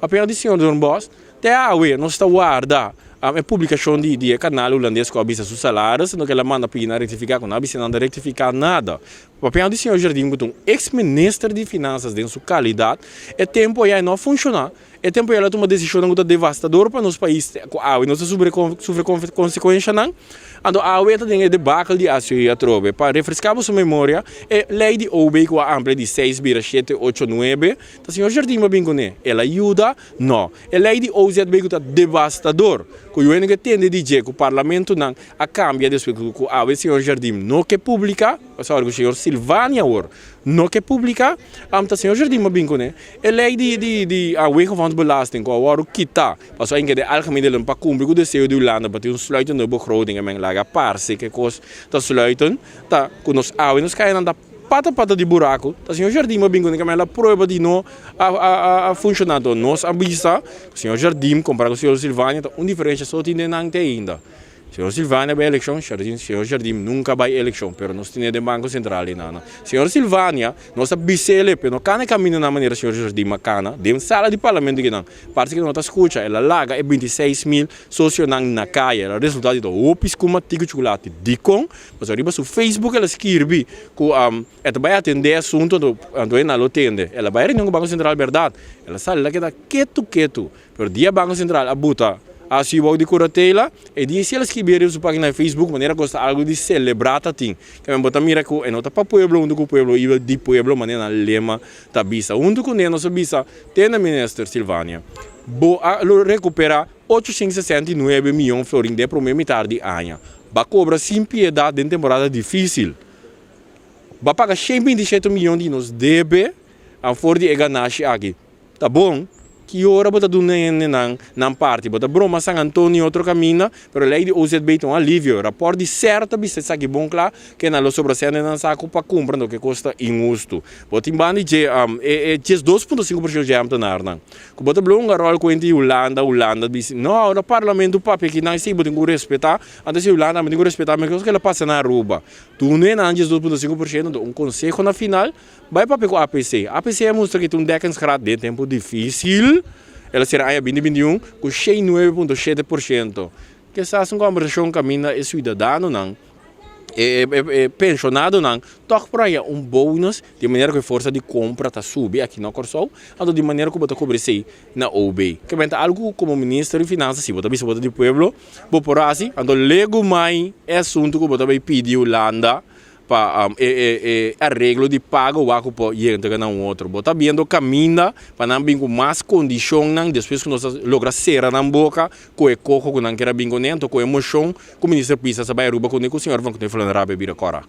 Papia di señor Doornbos, te awe nos ta warda e publicacion di e canal hulandes cu a bisa su salaris, no cu el a manda pidi nan rectifica, cu no a bisa nan ta rectifica nada. Papia di señor Jardim cu ta un ex minister di finanzas den su calidad, e tempo aya e no a funciona. E tempo el a tuma decisionnan cu ta devastador pa nos pais cu awe nos ta sufri consecuencianan. Anto awe ta den e debacle di ACOI atrobe. Pa refresca boso memoria, e ley di OB cu a amplia di seis bira shete, ocho, nuebe, ta señor Jardim a bin cune. El a yuda? No. E ley di OZB cu ta devastador, cu yu hende ke tende di dje cu parlamentonan a cambia despues cu awe señor Jardim no ke publica, sorry, cu señor Silvania awor no ke publica, ta señor Jardim a bin cune. E lei di di di wegenfondsbelasting ku a wòrdu kitá pasobra a keda algemeen delen pa kumpli ku deseo di Hulanda pa tin un sluitende begroting e men laga parse ke kos ta sluiten ta ku nos awe nos kayanan ta pata pata di buraku ta señor Jardim a bin kuné kaminda la prueba di no a a a funshoná anto nos a bisa ku señor Jardim kompara ku señor Silvania ta un diferensha so tin den nan te ainda. Señor Silvania bai elekshon, señor Jardim nunka bai elekshon, pero nos tene den Banko Sentral ei nana. Señor Silvania, nos a bis'el pero no kana e kamindonan manera señor Jardim a kana den sala di parlamento kinan. Parse ke no ta skucha, el a laga e 26.000 sosionan na kaya. El a resulta di ta hopi skuma tiki chukulati. Dikon? Pasobra riba su Facebook el a skirbi ku e ta bai atende e asunto, anto e na lo tende. El a bai reunion ku Banko Sentral bèrdat. El a sali el a keda ketu ketu. Pero dia Banco Central a buta a su bou di curatela, e dia si el a scribi riba su pagina di Facebook manera cu ta algo di celebra ta tin. Kende bo ta mira cu e no ta pa pueblo hunto cu pueblo iba di pueblo manera nan lema ta bisa. Hunto cu ne nos a bisa tende Minister Silvania bo a lo recupera 869 miyon florin den prome mitar di aña. Ba cobra sin piedad den temporada dificil. Ba paga 127 miyon di nos debe for di e ganashi aki. Ta bon, ki ora bo ta duna hendenan nan parti? Bo ta broma San Antonio otro kaminda, pero lei di OZB ta un alivio. Rapòrt di ser ta bisa esaki bon kla, ke nan lo sobra sende nan saku pa kumpra loke kosta inhustu. Bo tin banda di dje e 12.5% dje ambtenarnan ku bo ta blo un garòl kuenta di Hulanda, Hulanda bisa no, na parlamento papia kinan esei bo tin ku respetá, anto si Hulanda bo tin ku respetá meskos ke lo pasa na Aruba. Duna nan 12.5% anto un konseho na final. Bai papia ku APC. APC a mustra ku tin un dekkingsgraad den tempu difisil. El a sera aña 2021 ku 109.7%. Kisas un kombersashon kaminda e siudadanonan, e penshonadonan tòg por haña un bonus di manera ku e forsa di kompra ta subi aki na Kòrsou, anto di manera ku bo ta kubri esei na OB. Kebenta algu ku komo minister di finansa si bo ta bisa bo ta di pueblo bo por hasi, anto legu mai e asuntu ku bo ta bai pidi Hulanda pa e areglo di pago wak ku por yega na un otro. Bo ta biendo kaminda pa nan bin ku mas kondishonnan despues ku nos a logra sera nan boka ku e koho ku nan kier a bin kuné, anto ku e moshon ku Minister Pisas a bai Aruba kuné ku señor Van Knevel a rabia bira kòrá.